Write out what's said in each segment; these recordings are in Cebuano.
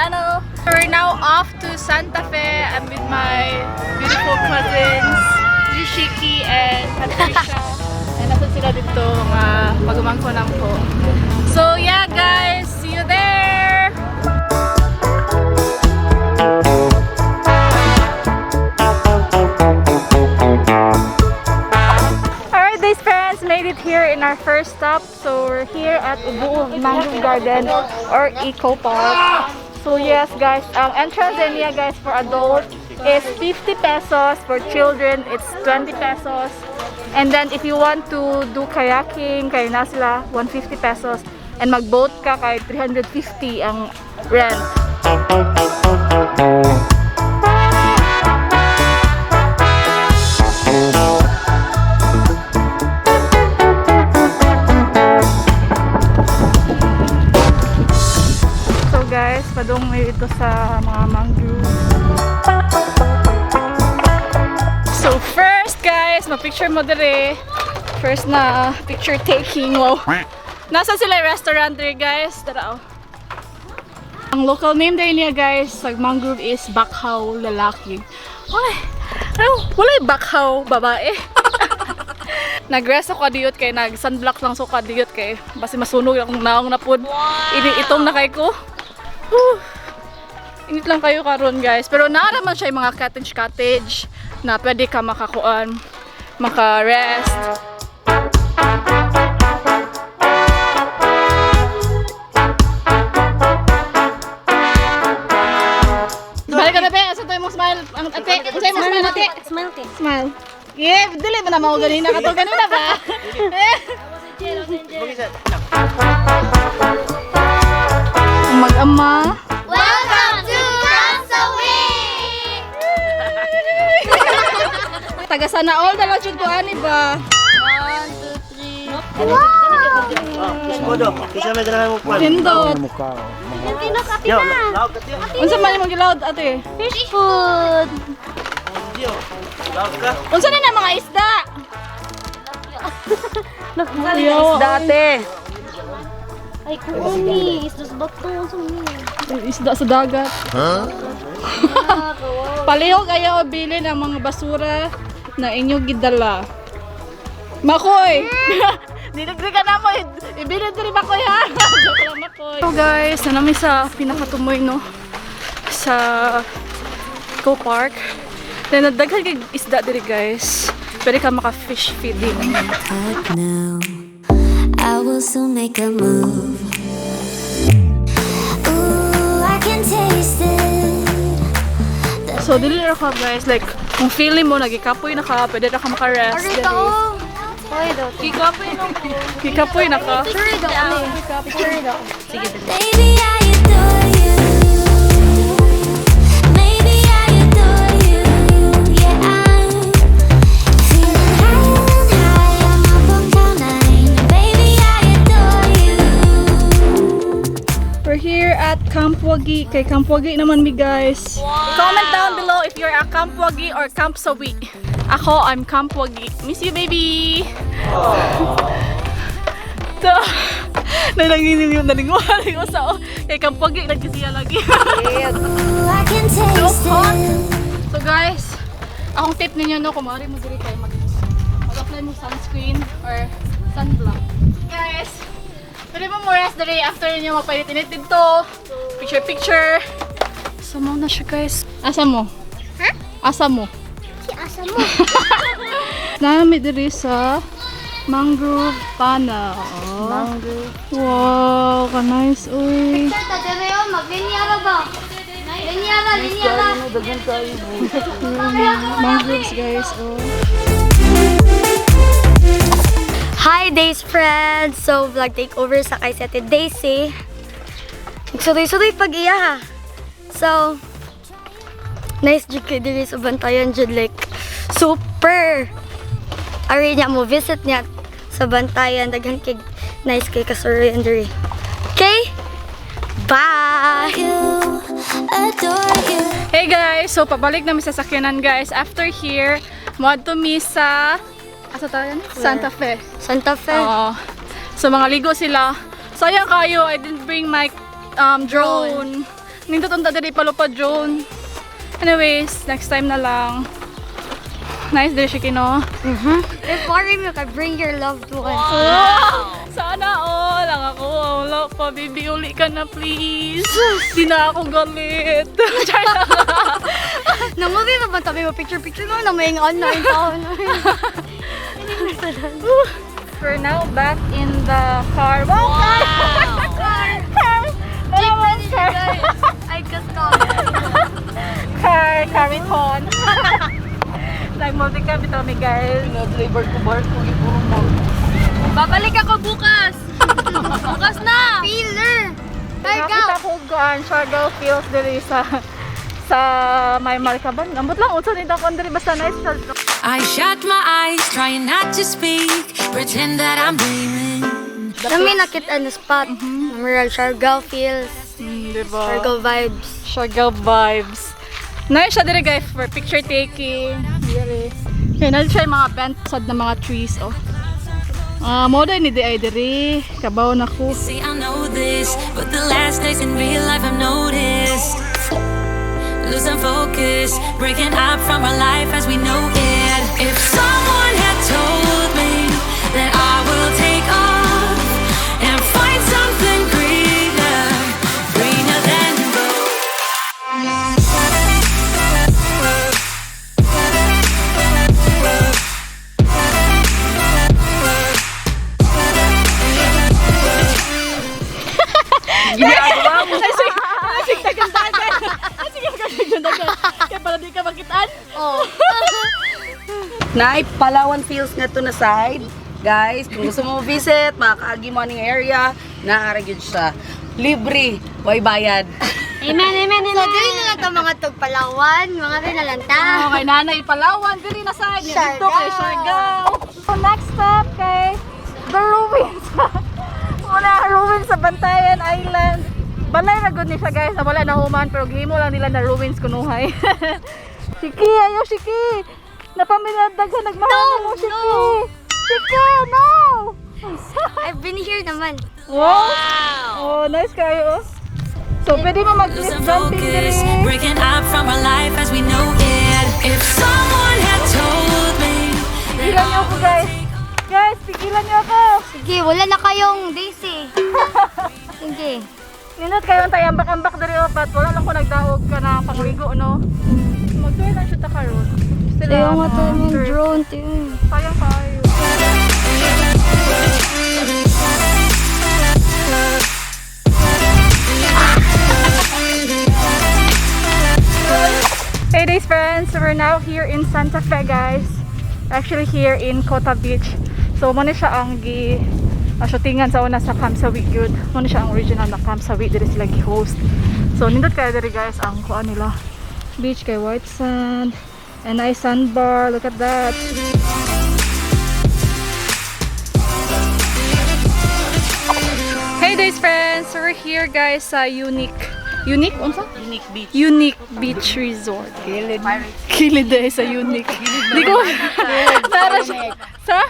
channel. We're now off to Santa Fe. I'm with my beautiful cousins, Rishiki and Patricia. And nasa sila dito, mga pagumangko lang po. So yeah guys, see you there! Alright, these parents made it here in our first stop. So we're here at Ubuo Mangrove Garden or Eco Park. So yes guys, ang entrance din niya guys for adult is 50 pesos. For children, it's 20 pesos. And then if you want to do kayaking, kayo na sila, 150 pesos. And mag-boat ka kay 350 ang rent. So guys, padung may ito sa mga mangrove. So first guys, ma-picture mo dire. First na picture taking. Wow. Nasa sila yung restaurant dire guys. Tara oh. Ang local name dahil niya guys sa mangrove is Bakhaw Lalaki. Ay, ano, wala yung bakhaw babae. Nag-rest ako kadiyot kay nag sunblock lang so kadiyot kay basi masunog akong naong na pod. Ini itong na kay ko. Whew. Init lang kayo karon guys. Pero naa naman siya yung mga cottage cottage na pwede ka makakuan, maka-rest. Balik ka na be, asa tayo mong smile? Ang ate, unsa imong smile ate? Smile te. Smile. Yeah, dili ba na mao ganina kato ganina ba? Eh. Ang mag-ama. Welcome to Kamsawi! Taga sana all na lang jud ko ani ba? 1, 2, 3. Kodo, kisa may ganahan mo kwan. Nindot. Tinok ate Yo, na. laog ka tiyo. Unsa man imong gilawd ate? Fish food. Tiyo, laog ka. Unsa na na mga isda? Isda ate. Ay, kuuni. Isdos bato. Sumi. Isda sa dagat. Palihog ayaw bilin ang mga basura na inyong gidala. Makoy! Dinagri ka na mo. Ibilin diri Makoy ha. Joke lang Makoy. So guys, na namin sa pinakatumoy no sa Eco Park. Then nagdaghan kay isda diri guys. Pwede ka maka fish feeding. Up now, I will soon make a move. Ooh, I can taste it. So dili ra ka guys like kung feeling mo nagikapoy na ka, pwede ra ka maka-rest. Ari ka oh. Hoy daw. Kikapoy na ko. Kikapoy na ka. Picture daw kami. Picture daw. Baby, I adore you. Maybe I adore you. Yeah, I'm feeling higher and higher. I'm up on cloud nine. Baby, I adore you. We're here at Camp Wagi. Kay Camp Wagi naman mi guys. Comment down below if you're a Camp Wagi or Camp Sawi. Ako, I'm Camp Wagi. Miss you, baby! So, nalanginig yung nalinguhan ko sa kay Camp Wagi, nagkisiya lagi. Ooh, I can taste hot. it. So guys, akong tip ninyo no, kung maaari mo diri kayo mag-apply mo sunscreen or sunblock. Guys, pwede mo mo rest diri after ninyo magpainit-init dito. Picture picture. So mo na siya guys. Asa mo? Ha? Asa mo? Si asa mo. Nami diri sa Mangrove Tunnel. Mangrove. Wow, ka-nice uy. Picture ta dere oh. Maglinya ra ba? Linya ra, linya ra. Mangroves guys, oh. Hi Days friends! So vlog takeover sa kay si Ate Daisy. Nagsuloy-suloy pag iya ha. So nice jud kay diri sa Bantayan jud like super. Ari niya mo visit niya sa Bantayan daghan kay nice kay kasuroyan diri. Okay? Bye. You adore you. Hey guys! So, pabalik namin sa sakyanan guys. After here, moadto mi sa asa tayo? Santa Fe. Santa Fe. Oo. So, mga ligo sila. Sayang kayo, I didn't bring my drone. Nindot unta diri palupad drone. Anyways, next time na lang. Nice diri siya kino. If worry you can bring your loved ones. Wow! Sana all lang ako. Wala pa, baby. Uli ka na, please. Di na ako galit. Char lang. Namubi pa ba tabi mo picture-picture mo na may online taon. We're now back in the car. Wow! Car! Car! Car! Car! Ay, kasto. Car! Cariton. Nag-multicab ito mi, guys. Driver ko barko ipuro mo. Babalik ako bukas! Bukas na! Feeler! Nakita Siargao! ko gaan, Siargao feels diri sa may Markaban. Ambot lang unsa ni dakon diri basta nice siya. I shut my eyes, trying not to speak, pretend that I'm dreaming. Nami nakita na spot. Mural Siargao feels. Diba? Siargao vibes. Siargao vibes. Nice siya diri, guys, for picture taking. Diri. Kaya na siya yung mga bent sad na mga trees oh. Ah, mo ni di ay diri. Kabaw na ko. See, I know this, but the last days in real life I've noticed. Losing focus, breaking up from our life as we know it. If someone had told me that I will take off and find something greener, greener than gold. Ginagawa mo. Ay, sige, ay, sige, dagan-dagan. Ay, sige, dagan-dagan. Kaya para di ka makitaan. Oh. Nay, Palawan feels nga to na side. Guys, kung gusto mo visit, makakaagi mo aning area, naara gyud siya. Libre, way bayad. Amen, amen, amen. So, dili na lang ta mga tugpalawan, mga rinalanta. Okay, Nanay Palawan, diri na side niya. Dito kay Siargao. So next stop kay the ruins. Muna ruins sa Bantayan Island. Balay ra gud ni siya, guys, na wala na human pero gihimo lang nila na ruins kunuhay. Shiki, ayo Shiki. Napaminad daghan nagmahal mo, Shiki. No. Shiki, no. I've been here naman. Wow. Oh, nice kayo. Oh. So pwede mo mag-cliff Losing jumping diri. focus, breaking up from our life as we know it. If someone had told me that Pigilan niyo ako, guys. Guys, pigilan niyo ako. Sige, wala na kayong Daisy. Sige. Nindot kayo ang tayambak-ambak diri oh, but wala lang ko nagdaog ka na pangligo, no? Mag-tour lang siya ta karon. Sila Tayo nga ano, tayo ng tour. drone, tayo. Sayang kayo. Hey days friends, so we're now here in Santa Fe, guys. Actually here in Kota Beach. So mo ni siya ang gi shootingan sa una sa Camp Sawi gyud. Mo ni siya ang original na Camp Sawi diri sila gi-host. So nindot kayo diri, guys, ang kuan nila. Beach kay white sand and nice sandbar. Look at that. Hey days friends, so we're here, guys, sa Unique Unique unsa? Unique beach. Unique Beach Resort. Kilid. Kilid eh, sa Unique. Di ko Tara siya. Sa?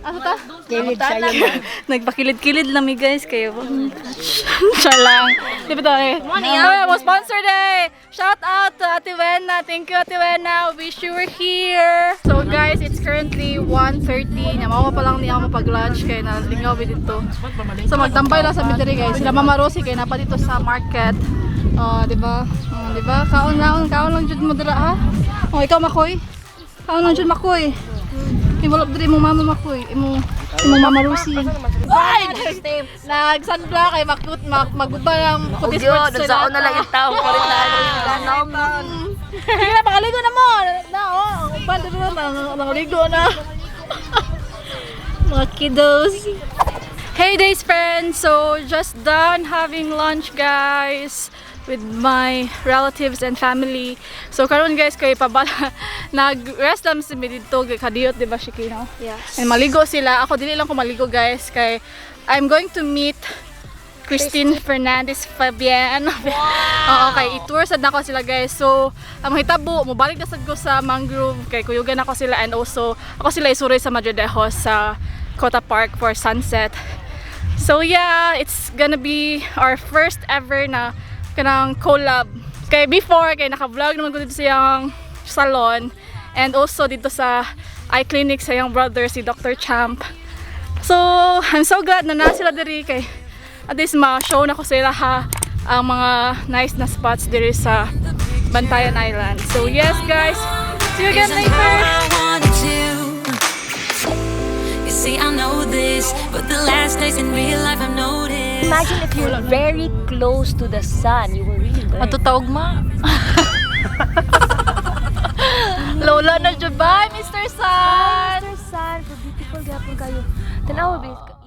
Asa ta? Kilid siya yun. Nagpakilid-kilid lang mi, guys kayo. Siya lang. Di ba to eh? Ay, mo sponsor day. Shout out to Ate Wena. Thank you, Ate Wena. Wish you were here. So guys, it's currently 1:30. Namawa pa lang niya ako pag-lunch kay nalingaw mi dito. So magtambay lang sa mi diri, guys. Sila Mama Rosie kay napa dito sa market. Oh, di ba? Oh, di ba? Kaon lang, kaon lang jud mo dira ha. Oh, ikaw Makoy. Kaon lang jud Makoy. Imulop diri imong mama Makoy, imong Mama Rosie. Ay, nag sunblock kay makut mak maguba ang puti Ugyo, nagsaon na lang yung tao. Palit na lang yung tao. Sige na, pakaligo na mo. Na, oh, uban diri na, nangaligo na. Mga kiddos. Hey days friends! So just done having lunch, guys, with my relatives and family. So karon guys kay pabala nag-rest lang si mi didto kay kadiyot di ba Shiki, no? Yes. And maligo sila. Ako dili lang ko maligo, guys, kay I'm going to meet Christine Fernandez Fabian. Wow. Oo, kay i-tour sad nako sila, guys. So, ang mahitabo, mobalik na sad ko sa mangrove kay kuyugan ako sila and also ako sila isuroy sa Madridejos sa Kota Park for sunset. So yeah, it's gonna be our first ever na Kanang collab. Kay before, kay naka-vlog naman ko dito sa iyang salon and also dito sa eye clinic sa iyang brother, si Dr. Champ. So, I'm so glad na naa sila diri kay at least ma-show na ko sila ha ang mga nice na spots diri sa Bantayan Island. So, yes guys, see you again Isn't later. How I wanted to. You see, I know this, but the last days in real life I've noticed. Imagine if you're very close to the sun, you will really burn. Ato taog ma. Lola na jud. Bye, Mr. Sun. Mr. Sun, for beautiful gapon kayo. Tanawa, ba?